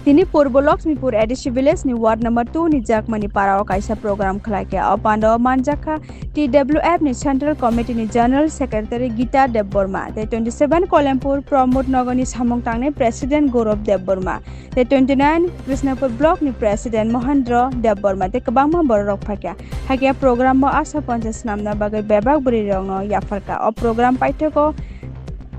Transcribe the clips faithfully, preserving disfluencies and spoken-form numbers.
Tini Purbo Lakshmipur A D C village ni ward number two ni Jakmani para o kaisa program khlai kha. O panda o manjak kha T W F ni Central Committee ni General Secretary Gita Debbarma, tei twenty seven Kolempur Pramod Nagar ni samung tangnai President Gaurav Debbarma, tei twenty nine Krishnapur Block ni President Mohendra Debbarma, tei kwbangma borok rok phaikha. Hakhe program o asha poncha swnamna bagwi bebak bwrwi rokno yapharkha. O program paithago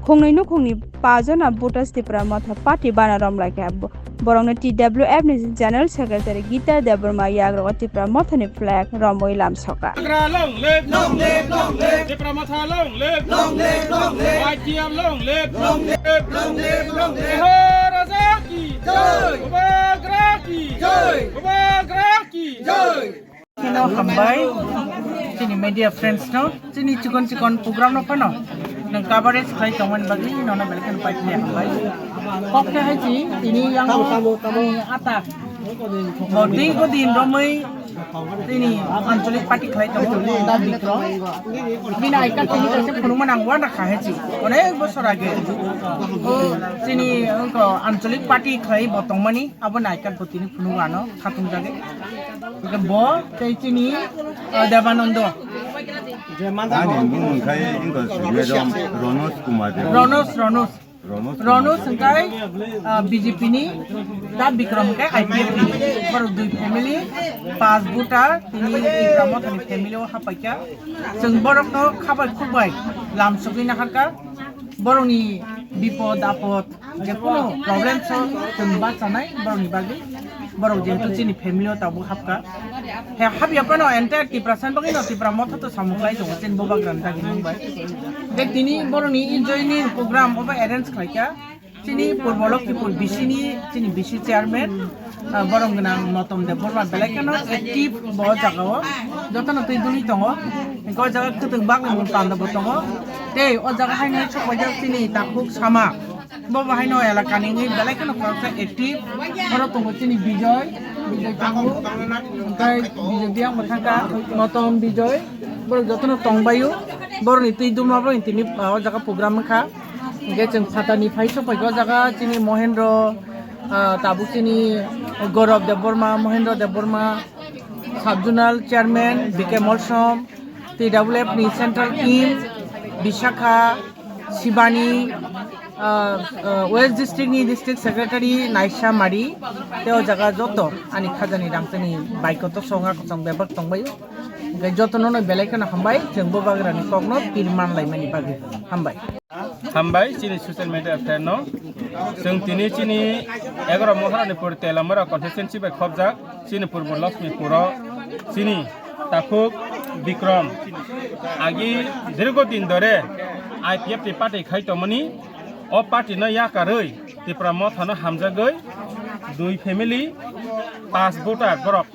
khongnwi nukhungni pajona voters Tipra Motha Party bana romlaikha. Bo-, borokno T W F ni General Secretary Gita Debbarma yagrogo Tipra Mothani flag romwi lamsokha. Tigra long live, long live, long live. Tipra Motha long live, long live, long live. Y T F long live, long live, long live, long live. Maharaja ki jai. Bubagra ki jai. Bubagra ki jai. Kino hambai, chini media friends no, chini chikon chikon program no phano, nang coverage khlai tongmani bagwi nono belai kheno paithakni hambai. Kok khe hai chi, tini yang ani ata, bo ding bo din romwi, tini anchalik party khlai tongo, da Bikrom. Bini I card tini kaisa phunukma nang wana kha hai chi, onek bosor age. O chini wngkha anchalik party khlai bo tongmani, abo ni I card bo tini phunuk ano khatung jagwi. Bo tei chini, ah, Debanando. Ani bumung khai wngkha Sibedom Ronos Kumar Deb. Ronos, Ronos. Ronos Kumar Ronos Deb. Hwnkhe, ah, B J P ni da Bikrom hwnkhe I P F ni. Borok dui family, pas voter, tini Bikrom Mothani family o hapaikha. Chwng borokno khabai khukbai lam sogwi naharkha. Borokni bipod apod, je kono problem so chwng bachanai borokni bagwi. Borok jehetu chini family o tabuk hapkha. He hapya phano entire Tiprasa ni bagwi no Tipra Motha to samung khlai tongo chini bubagrani dagi nung bai. Je tini borokni e joining program obo arrange khlaikha. Chini Purbo Lokhipur B C ni chini B C chairman, ah, borom gwnang Notom Debbarma belai kheno active bo o jaga o. Jotono twi duli tongo. Hwnkhe o jaga kwtwng bagwi mung panda bo tongo. Tei o jaga haino sok paijak chini takhuk sama. Bo bo haino elakani wngwi belai kheno khoroksa active. Oro tongo chini Bijoy, Bijoy tongo. Hwnkhe Bijoy biyang bo thangkha, Notom Bijoy. Borok jotono tongbaio. Borokni twi duma bo tini, ah, o jaga program wngkha. Hwnkhe chwng phatani phai sok paikha o jaga chini Mohendro, ah, tabuk chini Gaurav Debbarma, Mohendro Debbarma, Sub Zonal Chairman B K Molsom, T W F ni Central Team, Bisakha, Sibani, ah, ah, West District ni District Secretary Naisa Mari, tei o jaga joto ani khajani rangchani baikoto songa kosong bebak tongbaio. Hwnkhe jotono no belai kheno hambai, chwng bubagrani kokno pir manlaimani bagwi hambai. Hambai chini social media friend no. Chwng tini chini egaroh Maharani pur Telamura constituency bai khobjak chini Purbo Lakshmipur o chini takhuk Bikrom agi dirgo din dore I P F ni party khai tongmani, o party no yakarwi Tipra Motha no hamjagwi dui family pas voter borok.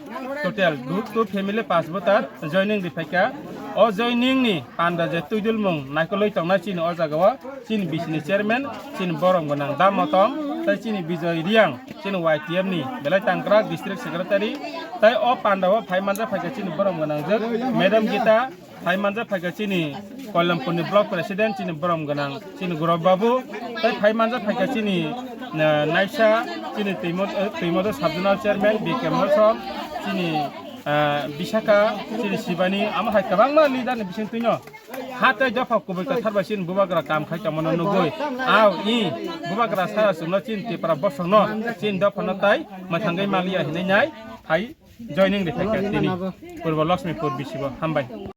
Total du-, two family pas voter joining ri phaikha. O joining ni panda je twidulmung naikolwi tongnai chini o jaga o chini B C ni chairman, chini borom gwnang Da Motom, tei chini Bijoy Reang, chini Y T F ni belai tangkrak district secretary, tei o panda o phai manja phaikha chini borom gwnang jwk Madam Gita, phai manja phaikha chini Koilampur ni block president, chini borom gwnang chini Gaurav Babu, tei phai manja phaikha chini, ah, Naisa, chini Twimo-, eh, Twimodo Sub Zonal Chairman B K Molsom, chini, ah, Bisakha, chini Sibani, amo hai kwbangma leader ni bising twino. Ha tei dopha kubui kwthar bai chini bubagra kam khai tongmano nugui. Ao i bubagra sara chwngno chini Tipra bosongno chini dophano tai mwthangwi maliya hinwi nai phai joining ri phaikha tini Purbo Lakshmipur B C o. Hambai.